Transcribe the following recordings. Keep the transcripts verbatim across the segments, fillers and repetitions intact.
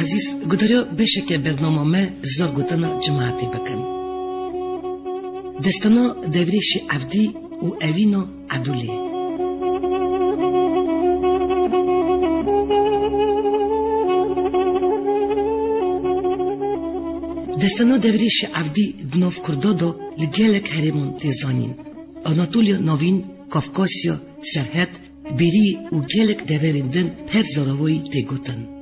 Ezîz, gudariya beşeke bernama me ji zargotina cemaetê bikin. Destana Devrêşê Evdî û Evîna Edûlê. Destana Devrêşê Evdî di nav Kurda de li gelek herêman tê zanîn. Anatoliya Navîn, Kafkasya, Serhed, Bêrî û gelek deverên din her zaravayî tê gotin.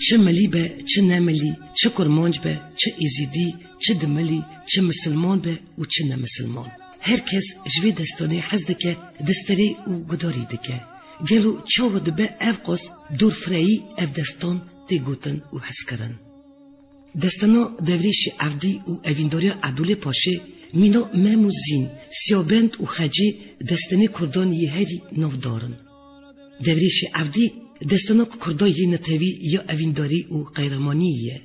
Çi milî be, çi ne milî, çi kurmanc be, çi êzîdî, çi dimilî, çi misilman be û çi ne misilman. Her kes ji vê destanê hez dike, distirê û gudarî dike. Gelo çawa dibe ev qas dorfireyî ev destan tê gotin û hezkirin? Destana Devrêşê Evdî û Evîndariya Edûlê Paşê, mîna Mem û Zîn, Siyabend û Xecê destanê Kurdan yê herî navdar in. Devrêşê Evdî destana ku Kurda yê netewî ya evîndarî û qeyremanî ye.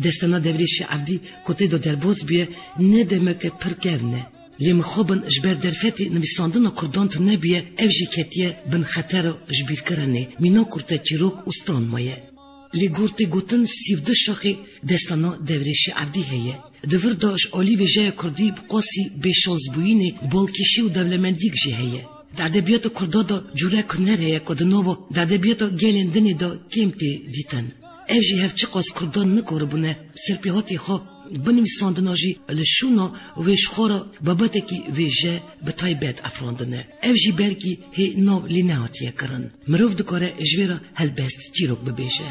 Destana Devrêşê Evdî ku tê de derbas bûye, ne demeke pir kevn e. Lê mixabin ji ber derfetê nivîsandina Kurdan tune bûye, ev jî ketiye bin xetera ji bîrkirinê, mîna kurte çîrok û stran maye. Li gor tê gotin sî û du şaxê destana Devrêşê Evdî heye. Di vir de ji alî vêjeya kurdî bi qasî bêşansbûyînê balkêşî û dewlemendîk jî heye. Di edebiyata kurda de cûrek huner heye ku di nava di edebiyata gelên dinê de kêm tê dîtin. Ev jî her çiqas kurdan nikaribûne serpêhatê xwe binivîsandina jî li şûna wê ji xwe re babetekî vêje bi taybet afirandine. Ev jî belkî hê nav lê nehatiye kirin. Mirov dikare ji vê re helbest çîrok bibêje.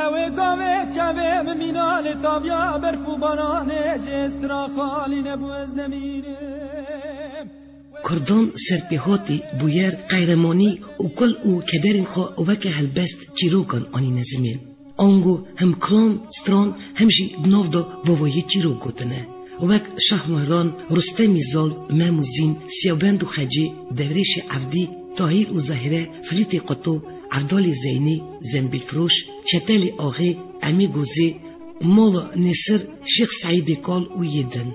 Ew ê gavê çavê min mîna lê taviya berf û baranê jê stira xalî nebû ez nemînim. Kurdan serpêhatî, bûyer, qehremanî û kul û kederên xwe weke helbest çîrokan anîne zimên. Ango hem kilam, stran hem jî di nav de bavayê çîrok gotine. Wek Şahmehran, Rustemî Zal, Mem û Zîn, Siyabend û Xecê, Devrêşê Evdî, Tahîr û Zehre, Filîtê Quto, Evdalê Zeynî, Zenbîlfiroş, Çetelê Axê, Emî Gozê, Mola Nêsir, Şêx Seîdê Kal û yê din.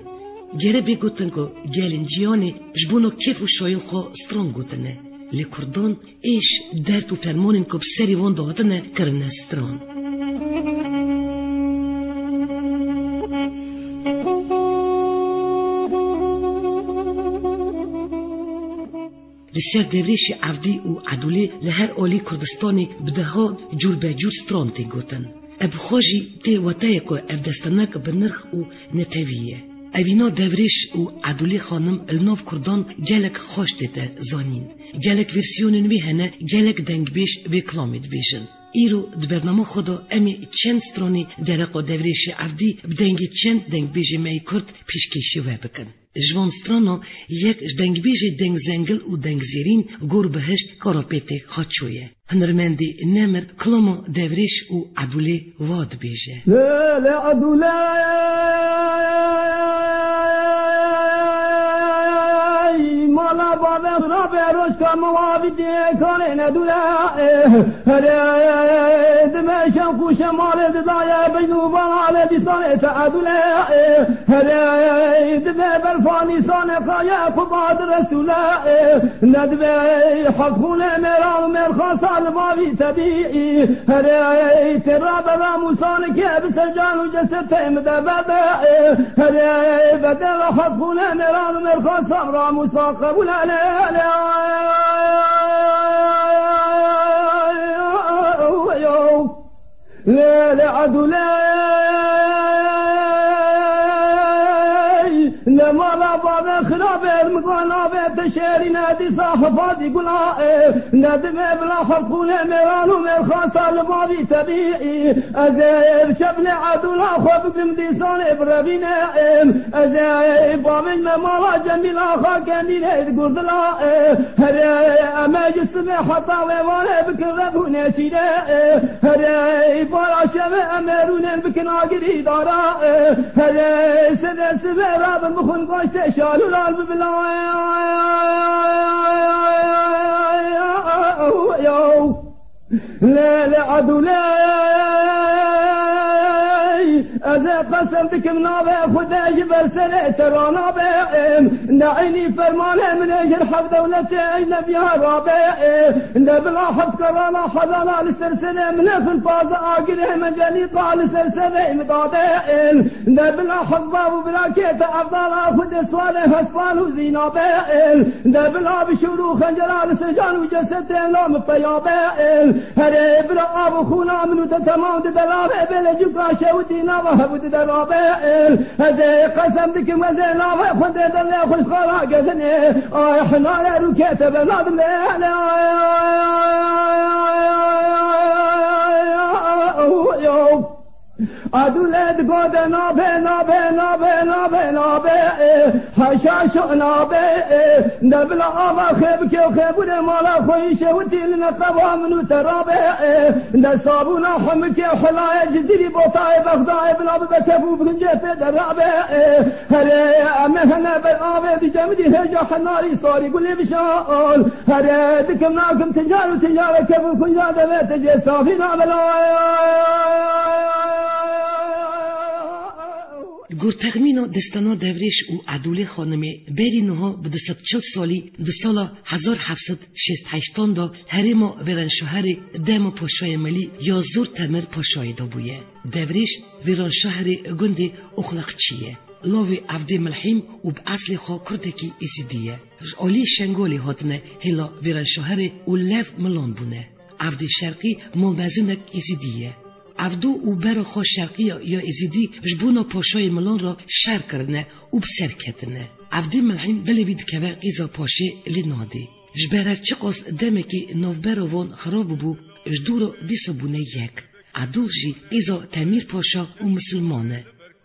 Gere bê gotin ku gelên cîhanê ji bona kêf û şayên xwe stran gotine. Lê kurdan êş, derd û fermanên ku bi serê wan de hatine kirine stran. Li ser Devrêşê Evdî û Edûlê li her alî Kurdistanê bi dehan cûr be cûr stran tê gotin. Ev bi xwe jî tê weteyê ku ev destanek bi nirx û netewî ye. Evîna Devrêş û Edûlê xanim li nav kurdan gelek xweş tête zanîn. Gelek versiyonên wê hene, gelek dengbêj vê kilamê dibêjin. Îro di bernama xwe de em ê çend stranê dereqa Devrêşê Evdî bi dengê çend dengbêjê me yê kurd pêşkêşî we bikin. Ji van strana yek ji dengbêjê deng zengil û deng zêrîn Gorbihişt Karapêtê Xaço ye. Hunermendê nemir kilama Devrêş û Edûlê wa dibêje. Lê, lê Edûlê, mala bavê xirabê, rojka min wa bidê karê nedûlê. Herê, dime şev xûşe malê didaye, bejn û balê dîsanê te Edûlê. Herê, dime berfa nîsanê xaye, xwe bad Resûlê. Nedibê heft xûnê mêran û mêrxasa li bavî tebî. Herê, tê rabe ramûsanekê bi ser can û cesedê min de vebe. Herê, bedela heft xûnê mêran û mêrxasa ramûsa qebûl e. Lê, lê, lê, Lê, lê Edûlê, ne mala bavê xirabê, min navê te şêrîne, dîsa hefadî gula e. Ne dibê bila heft xûnê mêran û mêrxasa li bavî tebî. Ez ê bi çepnê Edûla xwe bigrim dîsanê birevîne. Ez ê bavêj me mala Cemîla xakê mînê di gurdila. Herê, em ê ji sibê heta wê warê bikin rebûnê çîrê. Herê, bara şevê em ê rûnên bikin agirî dara. Herê, sibê sibê rabin bixwin goştê şalû lal bibila. Lê, lê Edûlê, Ez ê qesem dikim navê Xwedê ji ber serê te ranabêm. Ne eynî fermanê min ê ji heft dewletê ecnebiya rabe. De bila heft kerana hezana li ser serê min ê xilpaze agirê mecelîqa li ser serê min dadê. De bila heft bav û birakê te evdala Xwedê swalê hespan û zînabe. De bila bi şûr û xencera li ser can û cesetê la min peyabe. Herê bira av û xûna min û te temam di delavê bêle cûka şewitî nava hevû di derabe. Ez ê qesem dikim ez ê navê Xwedê devê xweşxala gezinê. Ay hinare rûkê te bela dimê hele. Adûle digote nabe, nabe, nabe, nabe, nabe, e, haşa şo nabe, e, de bila ava xebike xebure mala xo işe witî li neqeba min û te rabe, e, de sabûna xemike helaye cizîrî botayê bexdayê bila bibe tevû birince pê de rabe, e, herê em ê hene ber avê dî cemidî hêja henarî sarî gulê bişan. Here dikim nakim ticar û ticareke bi kunca devê te jê safî nabela. Li gor texmîna destana Devrêş û Edûlê Xanimê berî niha bi du sed çil salî di sala hezar heft sed şêst heştan de herêma Vêrenşaherê dema Paşayê Melî ya Zor Temir Paşayê de bûye. Devrêş Vêrenşaherê gundê Oxlaqçî ye. Lavê Evdê Milhîm û bi eslê xwe Kurdekî Êzîdî ye. Ji alî Şengalê hatine hêla Vêrenşaherê û lev Milan bûne. Evdê Şerqî malmezinek Êzîdî ye. Evdo û bera xwe Şerqiya ya Êzîdî ji bona paşayê Milan re şer kirine û bi ser ketine. Evdê Milhîm dilê wî dikeve qîza paşê lê nadê. Ji ber her çiqas demekî navbera wan xirab bûbû, ji dû re dîsa bûne yek. Edûl jî qîza Temîr Paşa û misilman e.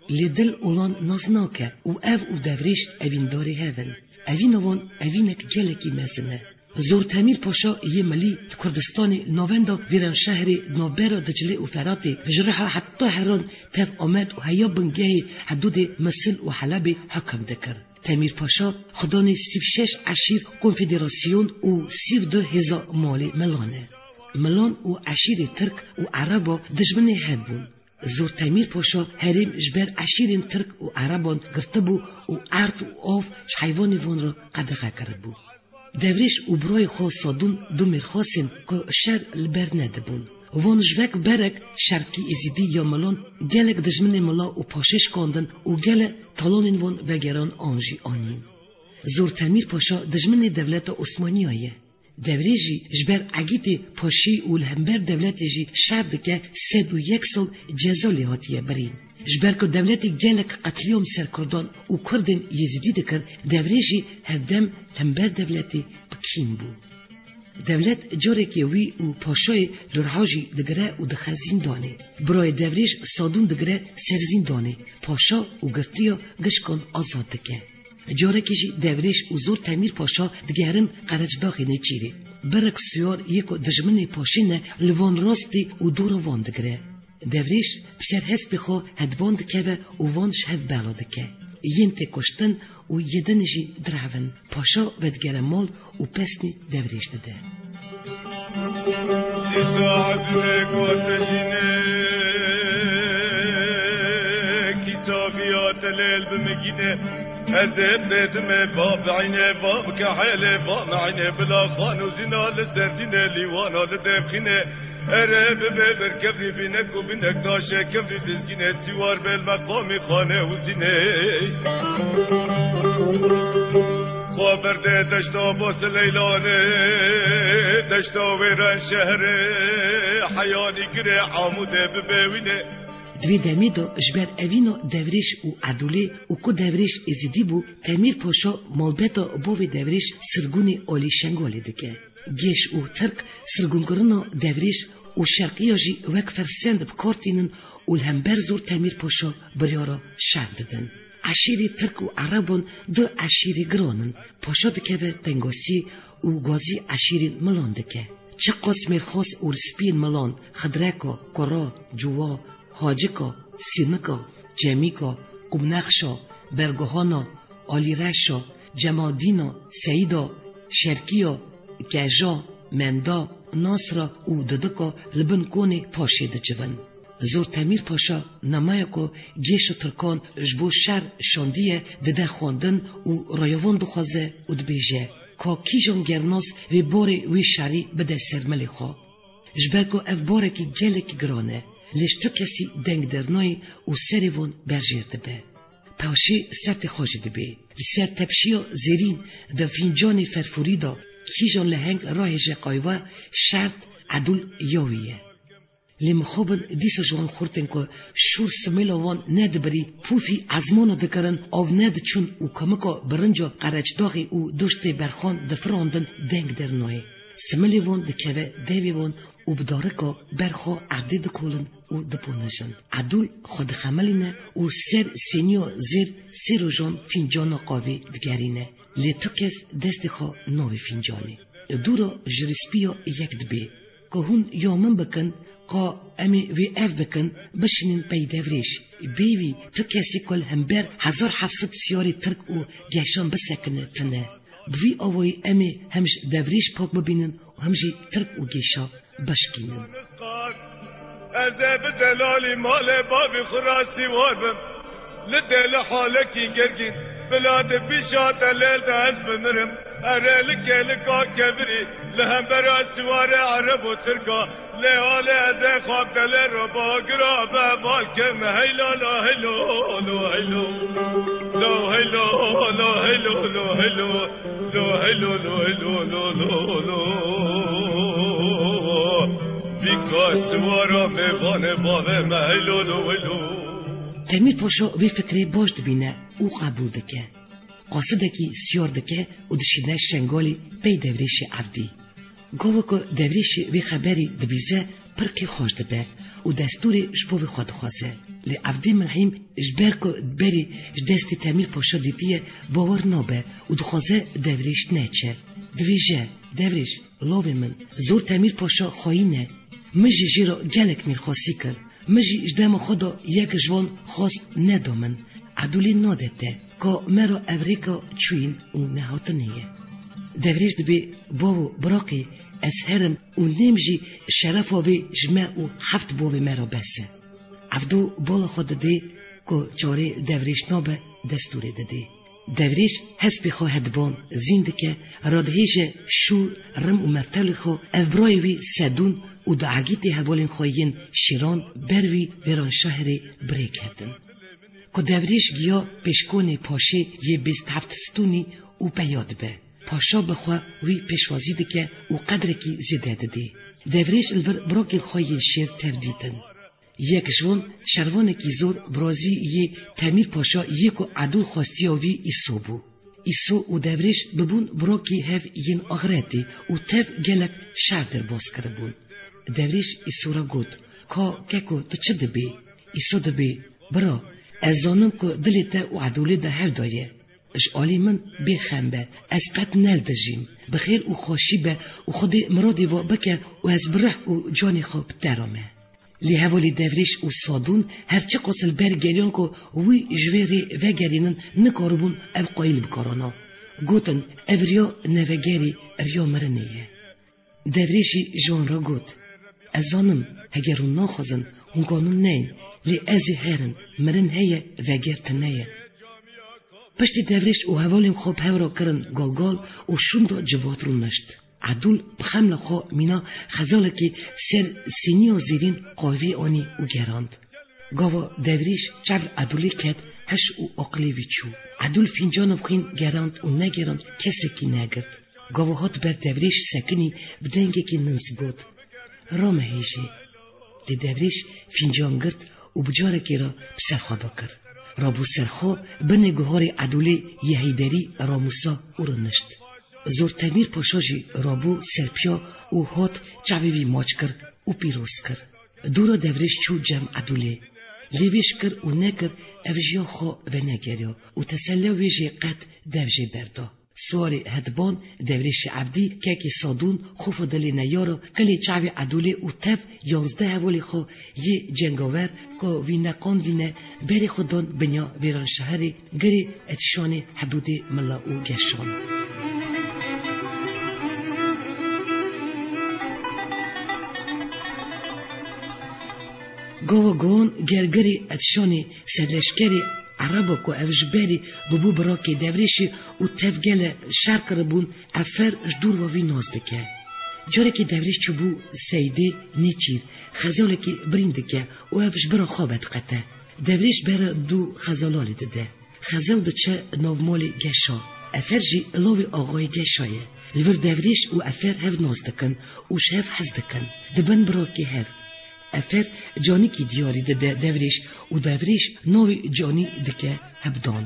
Lê dil olan nas nake û ev û Devrêş evîndarê hev in. Evîna wan evînek gelekî mezin e. Zor Temîr Paşa yê Milî li Kurdistanê navenda Vîranşehrê di navbera Diclê û Feratê ji riha heta heran tev Amed û heya bingehê hidûdê Misil û Helebê hukim dikir. Temîr Paşa xudanê sî û şeş eşîr konfederasyon û sî û du hêza malê Milan e. Milan û eşîrê Tirk û Ereba dijminê hev bûn. Zor Temîr Paşa herêm ji ber eşîrên Tirk û Ereban girtibû û erd û av ji heywanê van re qedexe kiribû. Devrêş û birayê xwe Sadûn du mêrxasên ku şer li ber nedibûn. Van ji vek berek şerkî êzîdî ya Milan gelek dijminê Mila û Paşê şikandin û gelek talanên wan vegeran an jî anîn. Zor Temîr Paşa dijminê dewleta Osmaniya ye. Devrêş jî ji ber egîtê paşî û li hember dewletê jî şer dike, sed û yek sal ceza lê hatiye birîn. Ji ber ku dewletê gelek qetlîam ser kurdan û kurdên yêzîdî dikir, Devrêş jî herdem li hember dewletê bi kîn bû. Dewlet carekê wî û paşayê li riha jî digire û dixe zîndanê. Birayê Devrêş Sadûn digire ser zîndanê, paşa û girtiya gişkan azad dike. Carekê jî Devrêş û Zor Temîr Paşa digerin Qerecdaxê Nêçîrê. Berek siyar yê ku dijminê paşê ne li van rastî û dora van digire. Devrêş bi ser hespê xwe hedvan dikeve û van ji hev bela dike. Yên tê kuştin û yê din jî direvin. Paşa vedigere mal û pesnî Devrêş dide. Dîsa Ebdûlê gote jîne, kî safiya te lêl bimigîne. Ez ê bêdime va biîne, va bikehele, va meîne, bila xan û zîna li ser dîne, lîwana li devxîne. Ere bibe ber kevdî bînek û bînek daşe kevdî dizgîne, sîwar bel meqamî xane û zîne. Xwe berde deşta Bas Leylanê, deşta Wêren şehrê, heyanî girê Amûdê bibe wîne. Di vê demê de ji ber evîna Devrêş û Edûlê û ku Devrêş Êzîdî bû, Temîr Paşa malbeta bavê Devrêş sirgûnê alî Şengalê dike. Geş û Tirk sirgûnkirina Devrêş û Şerqiya jî wek fersend bi kar tînin û li hember Zor Temîr Paşa biryara şer didin. Eşîrê Tirk û Ereban du eşîrê giran in. Paşa dikeve tengasiyê û gazî eşîrên Milan dike. Çiqas mêrxas û li spiyên Milan, Xidreka, Kura, Cuwa, Hacika, Sînika, Cemîka, Qumnexşa, Berguhana, Alîreşa, Cemaldîna, Seyda, Şerkiya, Keja, Menda, Nasra û Didika li bin konê paşê dicivin. Zor Temîr Paşa namaya ku geşa Tirkan ji bo şer şandiye dide xwendin û rayevan dixwaze û dibêje, ka kîjan gernas vê barê wê şerî bide ser milê xwe. Ji ber ku ev barekî gelekî giran e, lê ji tu kesî deng dernayê û serê van berjêr dibe. Paşê sertê xwe jî dibê. Li ser tepşiya zêrîn di fîncanê ferforî de kîjan leheng rahêje qaywe şert Edûl ya wî ye. Lê mixabin dîsa ji wan xurtên ku şûr simêla wan nedibirî, pûfî ezmana dikirin, av nediçûn û kamika birinca qereçdaxê û doştê berxan difirandin deng dernayê. Similê wan dikeve devê wan û bi darika berxa erdê dikolin û diponijin. Edûl xwe dixemilîne û ser sêniya zêr sê rojan fîncana qavê digerîne. Lê tu kes destê xwe navê fîncanê. Dûra ji rîspiya yek dibê. Ka hûn ya min bikin, ka em ê vê ev bikin, bişînin pey Devrêş. Bêvî tu kesî ku li hember hezar heft sed siyarê tirk û geşan bisekine tune. Bi vî awayî em ê hem ji Devrêş pak bibînin û hem jî tirk û geşa bişkînin. Ez ê bi delalî malê bavê xwe re sîwar bim. Li dêle halekî gergîn, bila di pîşa te lêl de ez bimirim. Erê li kêlika kevirî, li hembera siwarê Ereb û Tirka. Lê halê ez ê xwe bi delê re bagira be balkim. Heylo lo, heylo lo, heylo. Lo, heylo lo, heylo lo, heylo. Lo, heylo lo, heylo lo, lo, lo. Vîka siwara mêvanê bavê me, heylo lo, heylo. Temîr Paşa vê fikrê baş dibîne û qebûl dike. Qasidekî siyar dike û dişîne Şengalê pey Devrêşê Evdî. Gava ku Devrêşê vê xeberî dibîze, pir kêfxweş dibe û destûrê ji bo vê xwe dixwaze. Lê Evdî Milhîm ji ber ku berî ji destê Temîr Paşa dîtiye, bawer nabe û dixwaze Devrêş neçe. Dibêje, Devrêş, Lawê min, Zor Temîr Paşa xwayîn e. Min jî jê re gelek mîrxwasî kir. Min jî ji dema xwe de yek ji wan xwest neda min. Edûlê nade te, ka me re ev rêka çûyîn û nehatinê ye. Devrêş dibê, bavo, biraqê, ez herim û nêm jî şerefa vê ji me û heft bavê me re bes e. Evdo bala xwe didê, ku çarê Devrêş nabe, destûrê didê. Devrêş hespê xwe hedban zîn dike, radihêje şûr, rim û meftelê xwe, ev birayê wî Sedûn û du egîtê hevalên xwe yên şêran ber wî Vêranşehirê bi rê ketin. Ku Devrêş giya pêşkonê paşê yê bîst heft stûnî û peya dibe. Paşa bi xwe wî pêşwazî dike û qedrekî zêde didê. Devrêş li vir birakên xwe yên şêr tev dîtin. Yek ji wan şervanekî zor birazî yê Temîr Paşa yê ku Edûl xwestiya wî Îso bû. Îso û Devrêş bibûn birakî hev yên axretê û tev gelek şer derbas kiribûn. Devrêş Îso re got, Ka keko, tu çi dibê? Îso dibê, Bira, ez zanim ku dilê te û Edûlê de hev de ye. Ji alî min bêxem be, ez qet ne li dijîm. Bi xêr û xweşî be û Xwedê miradê we bike û ez bi rih û canê xwe bi te re me. Lê hevalê Devrêş û Sadûn her çiqas li ber geriyan ku wî ji vê rê vegerînin, nikaribûn ev qayîl bikarana. Gotin, Ev riya nevegerî riya mirinê ye. Devrêşî ji wan re got, Ez zanim, heger hûn naxwazin, hûn kanin neyên, lê ez ê herim, mirin heye, veger tune ye. Piştî Devrêş û hevalên xwe bi hev re kirin galgal û şûnda civat rûnişt. Edûl bi xemla xwe mîna xezalekî ser sîniya zêrîn qavê anî û gerand. Gava Devrêş çav Edûlê ket, hiş û aqilê wî çû. Edûl fîncana xwîn gerand û negerand, kesekî negirt. Gava hat ber Devrêş sekinî, bi dengekî nins got, Rame hêjê. Lê Devrêş fîncan girt û bi carekê re bi ser xwe de kir. Rabû ser xwe, binê guharê Edûlê yê Heyderî ramûsa û rinişt. Zor Temîr Paşa jî rabû ser piya û hat çavê wî maç kir û pîroz kir. Dûra Devrêş çû cem Edûlê. Lê vê ji kir û nekir ev ji ya xwe venegeriya û teselliya wê jê qet dev jê berda. Siwarê hedban Devrêşê Evdî, kekê Sadûn, xofa dilê neyara, kilê çavê Edûlê û tev yanzdeh hevalê xwe yê cengawer ku wî neqandîne, berê xwe dan binya Vêranşehirê, girê etişanê hedûdê Mila û Geşan. Gava gawan gergerê etşanê serleşkerê Ereba ku ev ji berê bûbû birakê Devrêşê û tevgele şer kiribûn, Efer ji dûr ve vî nas dike. Carekê Devrêş çûbû seydê nêçîr, xezalekî birîn dike û ev ji bira xwe vediqete. Devrêş bere dû xezalalê dide. Xezal diçe nav malê Geşa. Efer jî lawê axayê Geşa ye. Li vir Devrêş û Efer hev nas dikin û ji hev hez dikin. Dibin birakê hev. Efer canîkî diyarî dide Devrêş û Devrêş navê canî dike Hebdan.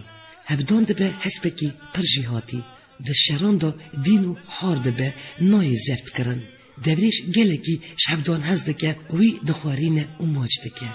Hebdan dibe hespekî pir jêhatî. Di şeran de dîn û har dibe, nayê zeft kirin. Devrêş gelekî ji Hebdan hez dike, wî dixwarîne û maç dike.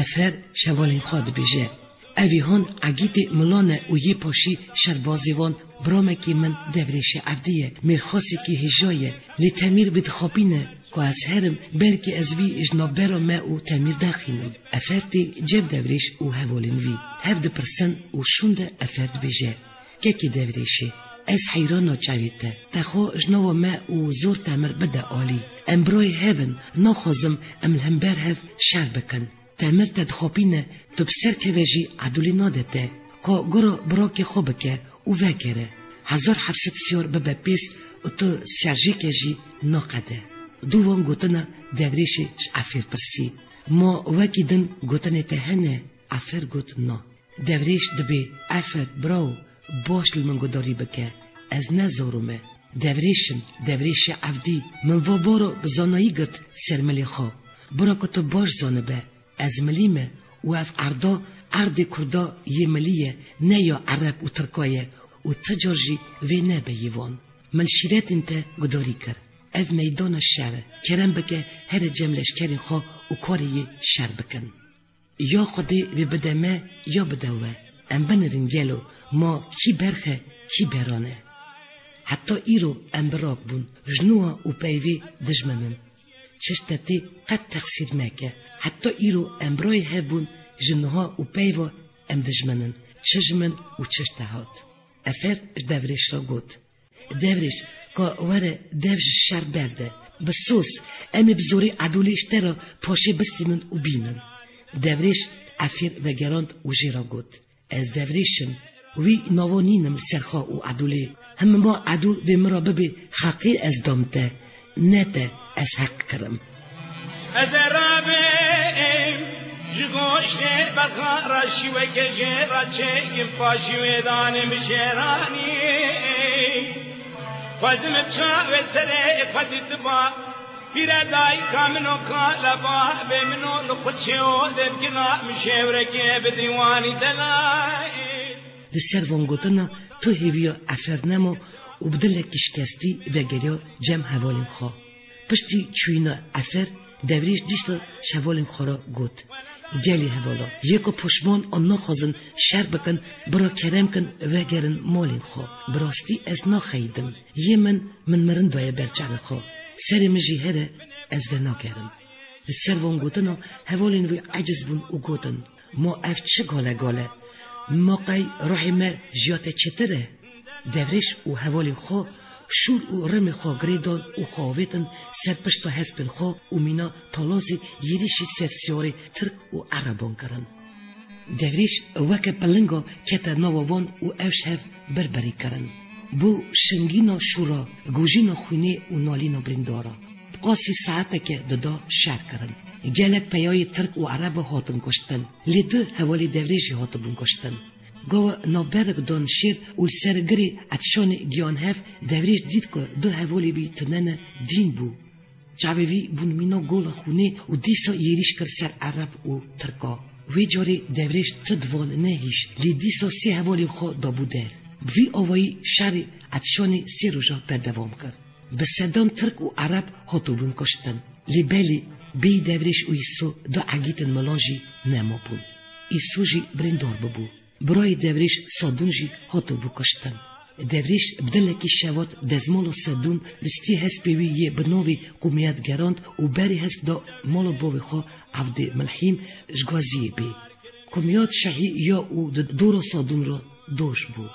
Efer ji hevalên xwe dibêje: Evî han egîtê milan e û yê paşî şerbazê wan biramekî min Devrêşê Evdî ye, mêrxasekî hêja ye, lê Temîr vedixapîne ku ez herim, belkî ez vî ji navbera me û Temîr derxînim. Efer tê cem Devrêş û hevalên vî. Hev dipirsin û şûnde Efer dibêje: Kekê Devrêşê, ez heyrana çavê te. Te xwe ji nava me û zor Temir bide alî. Em birayê hev in, naxwazim em li hember hev şer bikin. Temir te dixapîne, tu bi ser keve jî Edûlê nade te. Ka gora birakê xwe bike û vegere. Hezar heft sed siyar bibe pês û tu siyarjêke jî naqede. Dû van gotina Devrêşê ji Efêr pirsî: Ma wekî din gotinê te hene? Efer got: Na. Devrêş dibê: Efer, birawo, baş li min guhdarî bike. Ez ne zaro me. Devrêş im, Devrêşê Evdî. Min va baro bi zanayî girt ser milê xwe. Bira ku tu baş zanibe, ez milî me û ev erda erdê Kurda yê milî ye, ne ya Ereb û Tirka ye û ti car jî vê nebe yê van. Min şîretên te guhdarî kir. Ev meydana şer e. Kerem bike here cem leşkerên xwe û karê yê şer bikin. Ya Xwedê vê bide me ya bide we. Em binirin gelo ma kî berx e, kî beran e. Heta îro em birak bûn, ji niha û peyvê dijmin in. Çi ji te tê qet texsîr meke. Heta îro em birayê hev bûn, ji niha û peyva em dijmin in. Çi ji min û çi ji te hat. Efer ji Devrêş re got: Devrêş, ka were dev ji şer berde. Bi soz, em ê bi zorê Edûlê ji te re paşê bistînin û bînin. Devrêş Efêr vegerand û jê re got: Ez Devrêş im, wî nava nînim li ser xwe û Edûlê. Him ma Edûl vê min re bibê xeqê ez dam te, ne te ez heq kirim. Ez ê rabêm ji goştê berxa re şîweke jê re çêkim paşî wê danê min şêranî. Xwezim bi çavê serê xwe dîtiba, pîre dayika min o, kale bavê min o, li xwe çê o, dê bikina min şêwrekê bi dîwanî delayê. Li ser van gotina tu hêviya Efer nema û bi dilekî şikestî vegeriya cem hevalên xwe. Piştî çûyîna Efer, Devrêş dîsa ji hevalên xwe re got: Gelî hevala, yê ku poşman an naxwazin şer bikin, bira kerem kin vegerin malên xwe. Bi rastî ez naxeyidim. Yê min, min mirin daye ber çavê xwe. Serê min jî here, ez venagerim. Li ser van gotina hevalên wî eciz bûn û gotin: Ma ev çi galegal e? Ma qey ruhê me ji ya te çêtir e? Devrêş û hevalên xwe şûr û rimê xwe girê dan û xwe avêtin ser pişta hespên xwe û mîna palazê yêrîşî ser siyarê Tirk û Ereban kirin. Devrêş weke pilinga kete nava wan û ew ji hev bir birî kirin. Bû şingîna şûra, gojîna xwînê û nalîna birîndara. Bi qasî saeteke dida şer kirin. Gelek peyayê Tirk û Ereba hatin kuştin. Lê du hevalê Devrêş jî hatibûn kuştin. Gawa navberek dan şêr û li ser girê etşanê giyan hev, Devrêş dît ku du hevalê wî tune ne, dîn bû. Çavê wî bûn mîna gola xwînê û dîsa yêrîş kir ser Ereb û Tirka. Wê carê Devrêş tu di van nehîş, lê dîsa sê hevalên xwe dabû der. Bi vî awayî şerê etşanê sê roja berdewam kir. Bi sedan Tirk û Ereb hatibûn kuştin. Lê belê bêyî Devrêş û Îso du egîtin milan jî nemabûn. Îso jî birîndar bibû. Birayê Devrêş Sadûn jî hatibû kuştin. Devrêş bi dilekî şewat dezmala sedûn li stiyê hespê wî yê bi navê Qumiyet gerand û berê hesp da mala bavê xwe Evdê Milhîm ji gaziyê bê. Qumiyet şehî ya û di dora sedûn re doş bû.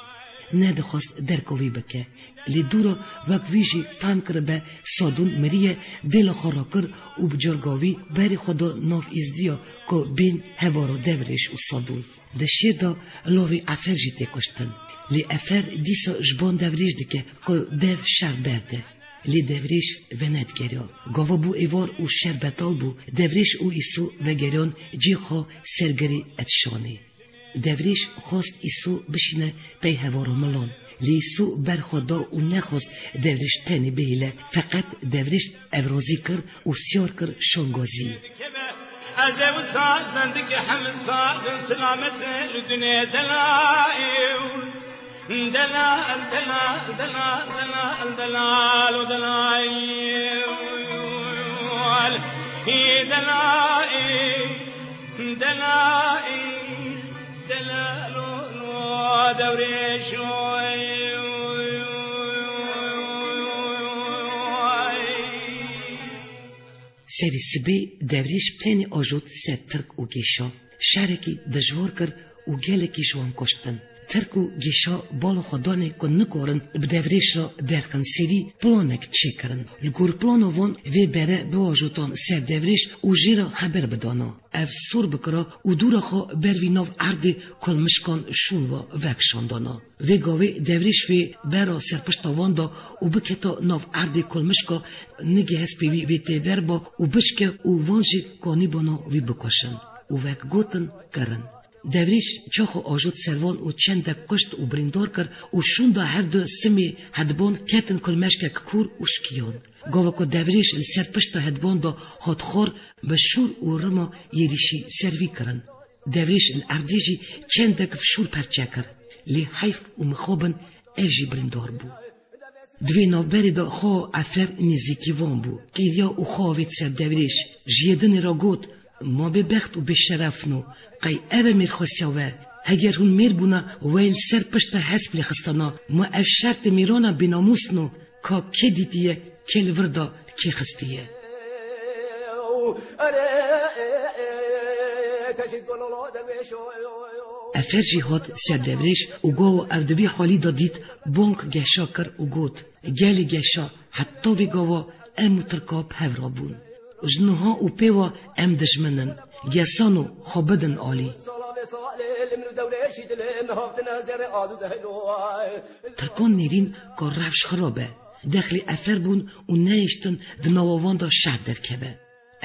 Nedixwest derka wî bike. Lê dora wek wî jî fehm kiribe sedûn miriye, dêla xwe rakir û bi cargavî berê xwe da nav îzdiya ku bên hevara Devrêş û sedûn. Di şêr de lavê Efer jî tê kuştin. Lê Efer dîsa ji ban Devrêş dike ku dev şer berde. Lê Devrêş venedgeriya. Gava bû êvar û şer betal bû, Devrêş û Îsû vegeriyan cê xwe sergirê Etşanê. Devrêş xwest Îsû bişîne pey hevara milan. Lê Îsû ber xwe da û nexwest Devrêş tenê bihêle, feqet Devrêş ev razî kir û siyar kir şangazî. Ez ê wisa zendikê hemî sazin silamet li dunê delayê. Delal, delal, delal, delal, delal, o delal. Hi delal, delal, delal, o, o, Devrêş, o. Serî sibê Devrêş bi tenê ajot ser Tirk û Gêşa. Şerekî dijwar kir û gelekî ji wan kuştin. Tirk û Gêşa bala xwe danê ku nikarin bi Devrêş re derxin serî, planek çêkirin. Li gor plana wan vê bere biajotan ser Devrêş û jê re xeber bidana. Ev sor bikira û dûra xwe ber vî nav erdê kulmişkan şûn ve vekişandana. Vê gavê Devrêş vê bera ser pişta wan da û biketa nav erdê kulmişka, nigê hespê wî vê tê ver ba û bişke û van jî kanîbana wî bikuşin. Û wek gotin, kirin. Devrêş çaxa ajot ser wan û çendek kuşt û birîndar kir û şûnda her du simê hedban ketin kulmeşkek kûr û şikiyan. Gava ku Devrêş li ser pişta hedban da hat xwar, bi şûr û rima êrîşî ser vî kirin. Devrêş li erdê jî çendek fişûr perçe kir. Lê heyf û mixabin ev jî birîndar bû. Di vê navberê de xwe Efer nêzîkî wan bû. Qêriya û xwe avêt ser Devrêş. Ji yê dinê re got, "Ma bêbext û bêşerefno, qey ev e mêrxwestiya we? Heger hûn mêr bûna, we li ser pişta hesp lê xistana, ma ev şertê mêrana bênamûsno, ka kê dîtiye, kê li vir da, kê xistiye?" Efer jî hat ser Devrêş û gava ev di vî halî de dît, bang Geşa kir û got, "Gelê Geşa, heta vê gava em û Tirka bi hev re bûn. Ji niha û pê ve em dijmin in. Gesano, xwe bidin alî." Tirkan nêrîn ka rewş xirab e. Dexlê Efer bûn û nehiştin di nava wan de şer derkeve.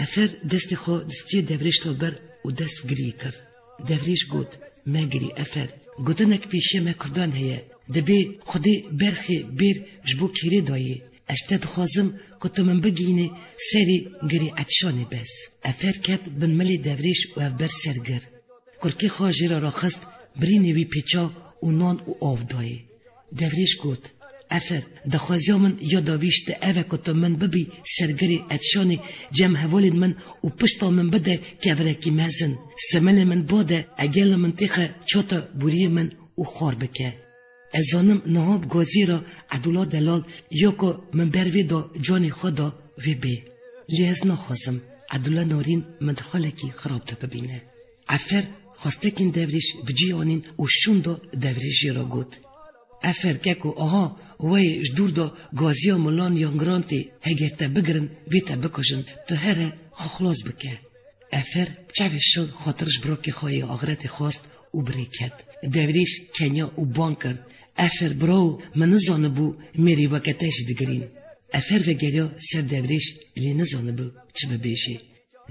Efer destê xwe di stiyê Devrêş de bir û dest bi giriyê kir. Devrêş got, "Megirî Efer. Gotinek pêşiya me kurdan heye. Dibê Xwedê berxê bêr ji bo kêrê dayê. Ez ji te dixwazim ku tu min bigihînî serê girê Etşanê bes." Efer ket bin milê Devrêş û ev bir ser gir. Kurkê xwe jê re raxist, birînê wî pêça û nan û av dayê. Devrêş got, "Efer, daxwaziya min ya dawî ji te ev e ku tu min bibî sergirê Etşanê cem hevalên min û pişta min bide kevirekî mezin. Similê min bade, egela min têxe çata boriyê min û xwar bike. Ez zanim niha bi gaziyê re Edûla delal ya ku min ber vê da canê xwe da, vê bê. Lê ez naxwazim Edûla narîn min di halekî xirab de bibîne." Efer xwestekên Devrêş bi cî anîn û şûnda Devrêş jê re got, "Efer keko, aha, wê ji dûr de gaziya milan yan giran tê, heger te bigirin, vê te bikujin, tu here xwe xilas bike." Efer çavê şil xatir ji birakê xwe yê axretê xwest û bi rê ket. Devrêş kenya û bang kir, "Efer birawo, min nizanibû mêrê weke te jî digirîn." Efer vegeriya ser Devrêş, lê nizanibû çi bibêje.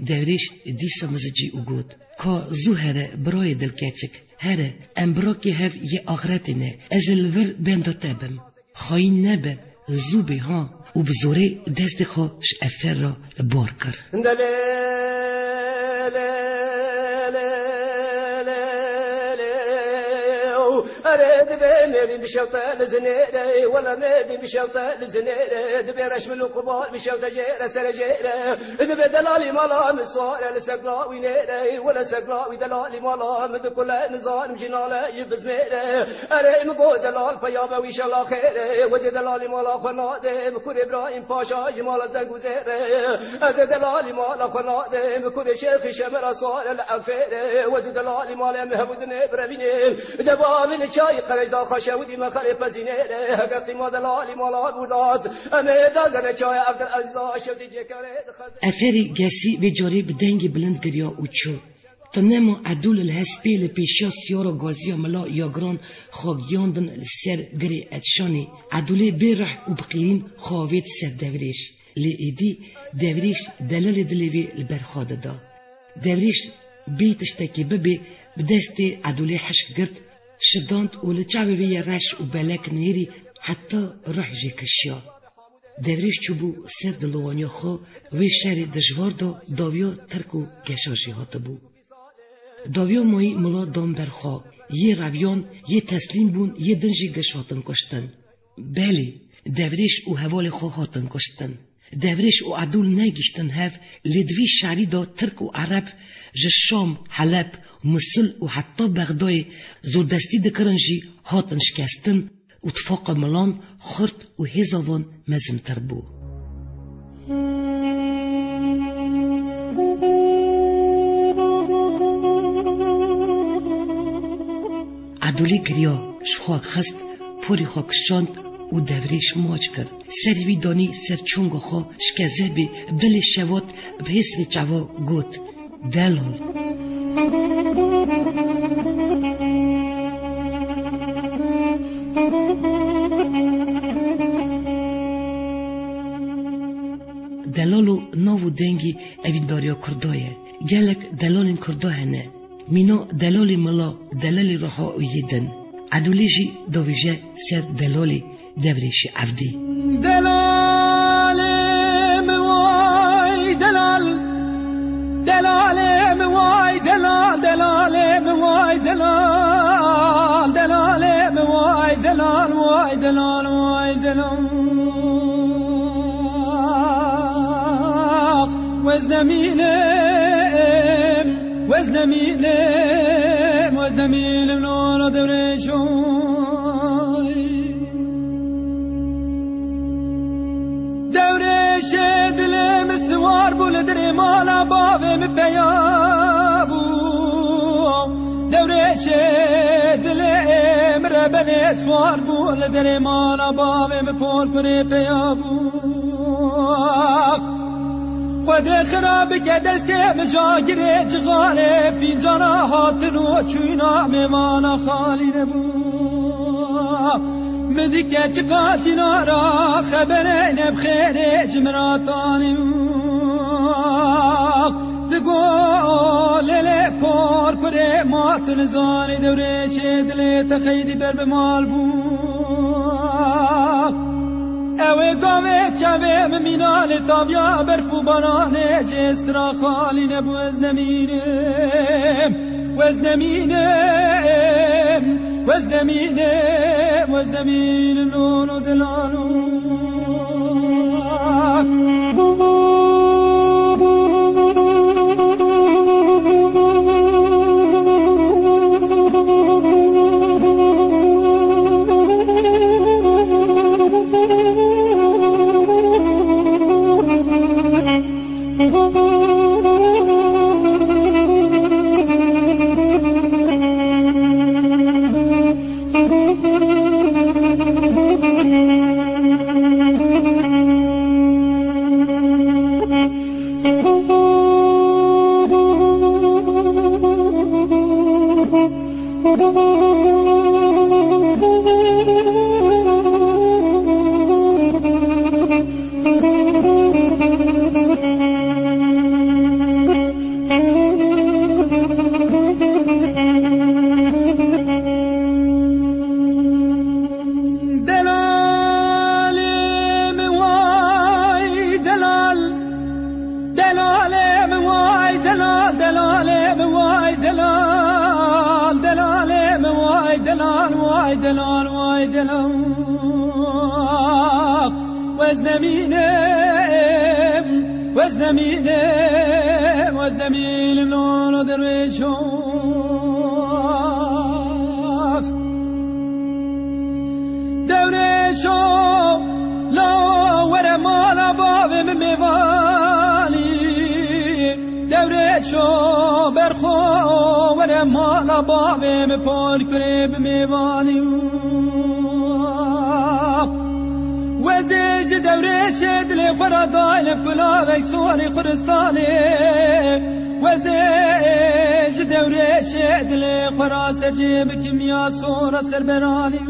Devrêş dîsa mizicî û got, "Ka zû here birayê dilkeçik, here, em birakê hev yê axretê ne, ez ê li vir benda te bim. Xayîn nebe, zû bê ha." Û bi zorê destê xwe ji Efer re bar kir. Erê, divê mêrî bişewte li zinêrê, wele mêrî bişewte li zinêrê, divê reşmil û qubal bişewte jêre, serê jêre. Divê delalî mala min sware li sekla wî nêre, wele sekla wî delalî mala min dikule, nizanim jî nale ji bizmêre. Erê, min got delal peya be wî şela xêre, wezê delalî mala xwe nade, min kurê Îbrahîm Paşa ji mala zeng û zêre. Ez ê delalî mala xwe nade, min kurê Şêxî Şemera sware li Efêre, wezê delalî mala min hebû dinê birevînê. Deva min çayî qereç daxa şewidî me xelê pezînê re. Heke qîma delalî mala bûrdat. Em ê dagere çaya Evdil Ezîza şewtî cêkerê dixeze. Eferî Gesî vê carê bi dengê bilind giriya û çû. Ti nema Edûl li hespê li pêşiya siyara gaziya Mila Yagiran xwe giyandin li ser girê Edşanê. Edûlê bê rih û bi qîrîn xwe avêt ser Devrêş. Lê êdî Devrêş delalê dilê vê li ber xwe dida. Devrêş bê tiştekê bibê bi destê Edûlê hişk girt, şidand û li çavê vê ye reş û belek nêrî heta ruh jê kişiya. Devrêş çûbû ser dilovaniya xwe, wê şerê dijwar de dawiya Tirk û Geşa jî hatibû. Dawiya mayî mila dan ber xwe, yê reviyan, yê teslîm bûn, yê din jî Geş hatin kuştin. Belê, Devrêş û hevalê xwe hatin kuştin. Devrêş û Edûl negihiştin hev, lê di vî şerî de Tirk û Ereb ji Şam, Heleb, Misil û heta Bexdayê zordestî dikirin jî hatin şikestin û tifaqa milan xurt û hêza wan mezintir bû. Edûlî giriya, ji xwe xist, porê xwe kişand û Devrêş maç kir. Serê wî danî ser çonga xwe, şikeze bê, dilê şewat, bi hêsrê çava got, Delal. Delalo nav û dengî evîndariya Kurda ye. Gelek delalên Kurda hene. Mîna delalê mila, delalê ruha û yê din. Edûlê jî davêje ser delalê Devrêşê Evdî. Delalê min way delal, delalê min way delal, delalê min way delal, delalê min way delal, way delal, way delal. Wez nemînim, wez nemînim, wez nemînim, lolo Devrêşoy. Devrêşê dilê min siwar bû, li dirê mala bavê min peya bû. Devrêşê dilê min rebenê siwar bû, li dirê mala bavê min porkurê peya bû. Xwedê xira bike destê min jagirê cixarê, fîncana hatin û çûyna mêvana xalî nebû. Min dike çi qatîna ra xeberê nebxêrê ji min ra tanî. Digo lêlê porkurê ma tu nizanî, Devrêşê dilê te xeydî ber bi mal bû. Ew ê gavê çavê min mîna lê taviya berf û baranê jê stira xalî nebû, ez nemînim, wez nemînim, wez nemînim, wez nemînim, lolo delalo. Delal, delalê min, way delal, delalê min, way delal, way delal, way delal. Wez nemînim, wez nemînim, wez nemînim, lolo derwêşo. Dewrêşo, la were mala bavê min mêvanî. Dewrêşo, berxo, were mala bavê min, por kurê bi mêvanî. Wezê ji dewrêşê dilê xwe ra dayne kulavek sorê Xuristanê. Wezê ji dewrêşê dilê xwe ra sercê bikim ya sora serberanî.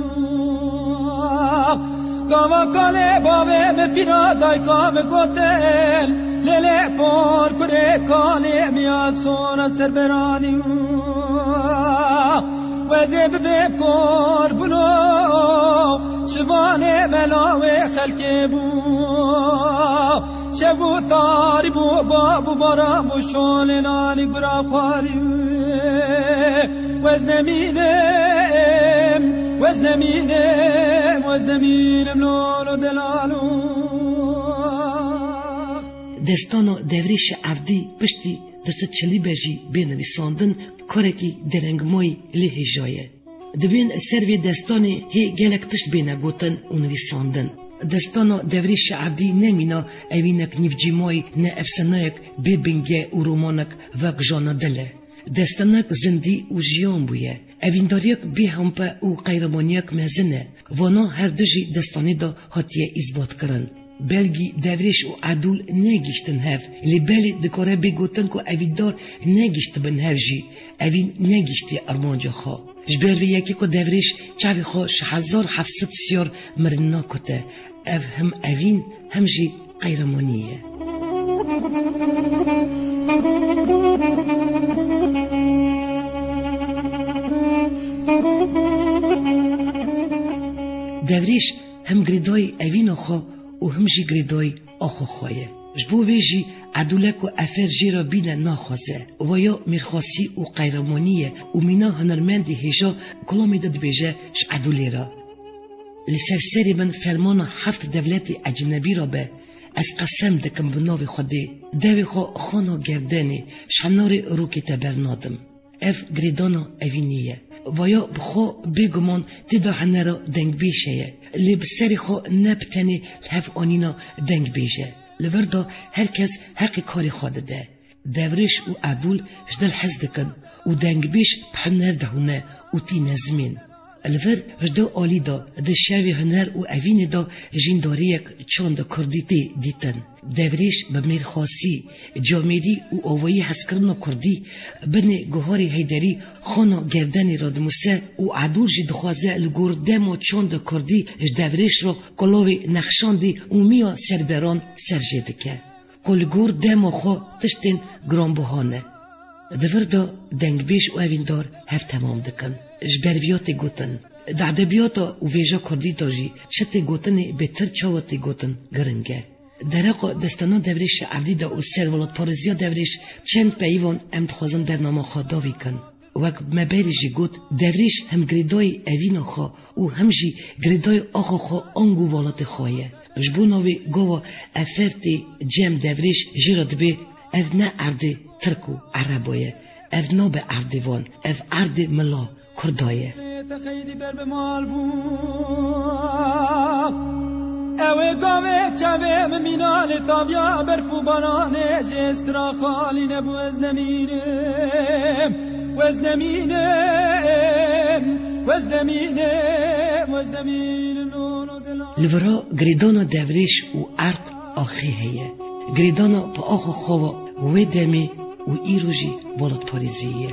Gava kalê bavê min, pîra dayka min gotin, lêlê por kurê kalê min ya sora serberanî. Wezê bibê kor bûno, şivanê bela wê xelkê bû. Şev û tarî bû, bab û baran bû, şolê nanî gura xwarî. Wez nemînim, wez nemînim, wez nemînim, lolo delalo. Destana Devrêşê Evdî piştî du sed çilî bejî bê nivîsandin, karekî derengmayî lê hêja ye. Di vên ser vê destanê hê gelek tişt bêne gotin û nivîsandin. Destana Devrêşê Evdî ne mîna evînek nîvcîmayî, ne efsaneyek bê binge û romanek vek Jana Dil e. Destanek zindî û jiyan bûye. Evîndariyek bê hampe û qeyremaniyek mezin e. Vana her du jî destanê de hatiye îsbatkirin. Belkî Devrêş û Edûl negihîştin hev, lê belê dikare bê gotin ku evîndar negihîştibin hev jî, evîn negihîştiye armanca xwe. Ji ber vê yekê ku Devrêş çavê xwe ji hezar heft sed siyar mirin nakute, ev him evîn him jî qeyremanî ye. Devrêş him girêdayî evîna xwe û him jî girêdayî axa xwe ye. Ji bo vê jî Edûle ku efer jê re bîne naxwaze. Waya mêrxasî û qeyremanî ye û mîna hunermendê hêja kulamê de dibêje ji Edûlê re. Li ser serê min fermana heft dewletê ecnebî re be, ez qesem dikim bi navê Xwedê, devê xwe xana gerdenê, ji henarê rokê te bernadim. Ev girêdana evînê ye. Vaya bi xwe bêguman tê de hunera dengbêj heye, lê bi serê xwe ne bi tenê li hev anîna dengbêj e. Li vir de her kes heqê karê xwe dide. Devrêş û Edûl ji dil hez dikin û dengbêj bi huner dihûne û tîne zimên. Li vir ji du alî de di şevê huner û evînê de jîndariyek çanda kurdî tê dîtin. Devrêş bi mêrxasî, camêrî û avayî hezkirina kurdî binê guharê Heyderî xana gerdenê re dimûse û Edûl jî dixwaze li gor dema çanda kurdî ji Devrêş re kulavê nexşandî û miya serberan ser jê dike. Ku li gor dema xwe tiştên giranbiha ne. Di vir de dengbêj û evîndar hev temam dikin. Ji ber viya tê gotin. Di edebiyata û vêja kurdî de jî çi tê gotinê bêtir çawa tê gotin giring e. Dereqa destana Devrêşê Evdî de û ser welatparêziya Devrêş çend peyîvan em dixwazin bernama xwe dawî kin. Wek me berî jî got, Devrêş him girêdayî evîna xwe û him jî girêdayî axa xwe ango welatê xwe ye. Ji bo navê gava efer tê cem Devrêş jê re dibê, ev ne erdê Tirk û Ereba ye. Ev nabe erdê wan, ev erdê mila Kurda ye. Ew ê gavê çavê min mîna lê taviya berf û baranê jê stira xalî nebû ez nemînim, wez nemînim, wez nemînim, wez nemînim, no, no, dela. Li vira girêdana Devrêş û erd axê heye. Girêdana bi axa xwe ve wê demê û îro jî welatparêzî ye.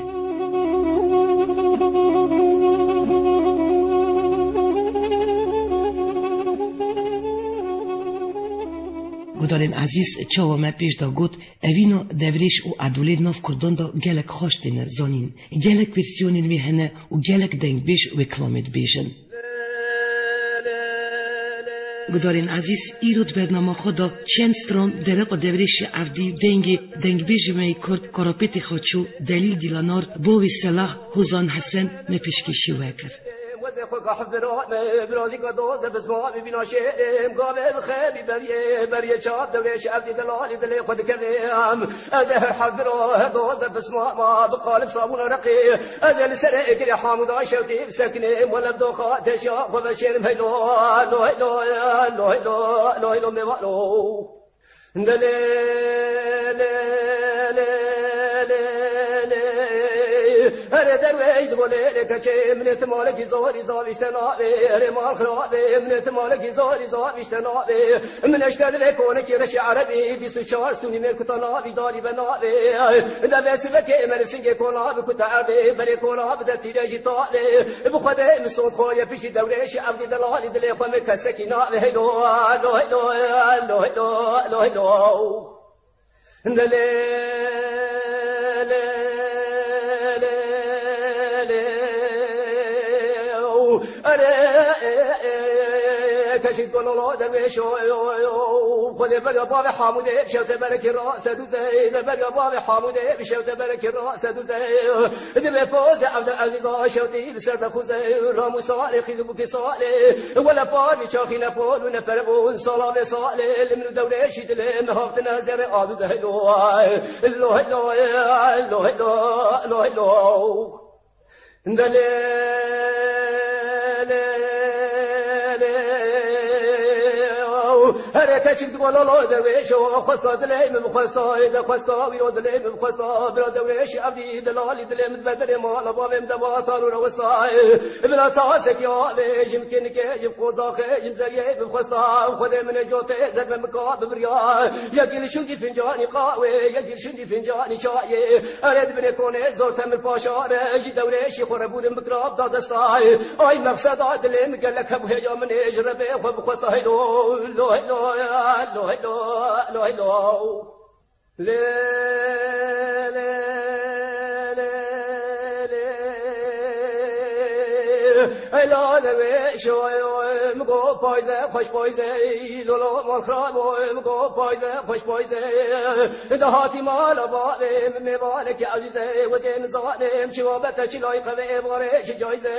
Gudarên ezîz, çawa me pêş de got, evîna Devrêş û Edûlê nav kurdan de gelek xweş têne zanîn. Gelek versiyonên wê hene û gelek dengbêj wê kilamê dibêjin. Gudarên ezîz, îro di bernama xwe de çend stran dereqa Dewrêşê Evdî, dengê dengbêjê me yê Kurd Karapêtê Xaço, Delîl Dîlanar, Bavê Selah, Hozan Hesen me pêşkêşî we kir. Wezê xwe gahif bira me, birazîka doz de bizma bibîna şêrê, gavê li xebî beriyê, beriyê çap Dewrêşê Evdî delalî dilê xwe dikevêm. Ez ê her hef bira, her doz de bizma ma, bi qalib sabûna reqê, ez ê li serê girê Hamûda şewtî bisekinêm, wele doxa teşa xwe veşêrim heylo, heylo, heylo, heylo, heylo, heylo, heylo, mêvano. Lê, lê, lê, lê, lê, lê. Erê derwêş dibo lê, lê keçê, minê ti malekî zorî zavîşte navê. Erê mal xirabê, minê ti malekî zorî zavîşte navê. Min eşte divê konekî reşê erebî, bîst û çar stûnî mêr kuta navî darî be navê. Devê sivekê me li singê kona bi kuta erdê, berê kona bi de tîrê jî tavê. Bi xwedê min sond xwariye piştî Dewrêşê Evdî delalî dilê xwe min kesekî navê heylo, heylo, heylo, heylo, heylo, heylo, heylo. Lê, lê, lê, lê, lê. Erê, e, e, e, keçît gololo derwêşo, yo, yo. Xwedê berya bavê Hamûdê, şewte berekî rase duzey. De berya bavê Hamûdê, şewte berekî rase duzey. Divê pozê Evdil Ezîza şewtî li ser de xuzey. Ramû salê xîz bûkî salê. Wele parî çaxî ne pol û ne perebûn. Sala vê salê li min û Dewrêşî dilê me haftin e zerê adû zehlo. Lo helo, lo helo, lo helo. De lê, lê, lê, o. Herê keçik digo lolo derwêşo, xwesta dilê min bixwesta, de xwesta wîro dilê min bixwesta, bira Dewrêşê Evdî delalî dilê min ber dilê mala bavê min de vatan û rawesta. Bila tasekî avê, jim kênikê, jim xozaxê, jim zeriyê bixwesta, Xwedê min ê cotê zerbe min ka bibiriya. Yekî li şûndî fincanî qawê, yekî li şûndî fincanî çayê. Erê di binê konê zor temir paşare, ji Dewrêşî xwe rebûrim bikirab da destayê. Ay mexseda dilê min gelek hebû hêja min ê ji rebê xwe bixwesta heylo, lo heylo, lo heylo, lo heylo. Lê, lê, lê, lê, lê. Ey lale wê şoy, oy, min got payze, xweş payze, ey, lolo mal xirab, oy, min got payze, xweş payze. De hatî mala bavê min mêvanekî ezîze, wezê min zanê, em çiwa bete çi layqe vê êvarê çi cayze.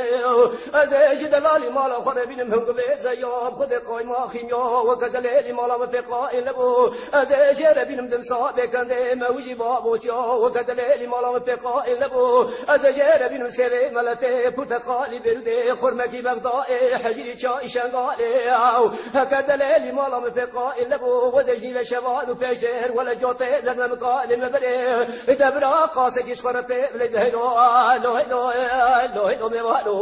Ez ê ji delalî mala xwe re bînim hingivê zeyab, xwedê qayma xîmya, weke delêlî mala min pê qaîl nebû. Ez ê jê re bînim dimsa bêkendê me wî jî babosiya, weke delêlî mala min pê qaîl nebû. Ez ê jê re bînim sêvê meletê, purteqalî bêrûdê, xurmekî Bexdayê, hecîrî çayî Şengalê. Ew heke delêlî mala min pê qaîl nebû. Wezê jî ve şevan û pêşêr, wele cotê zerme min kanê me berê. De bira qasekî ji xwe re pê bilê zehêlo, lo hêlo, lo hêlo mêvano.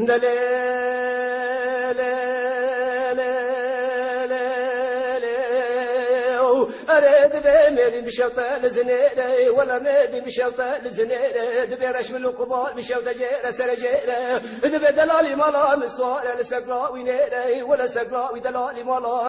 De lê, lê, lê, lê, lê, o. Erê divê mêrî bişewte li zinêrê, wele mêrî bişewte li zinêrê. Divê reşmil û qubal bişewte jê re, serê jê re. Divê delalî mala min sare li sekla wî nêrê, wele sekla wî delalî mala.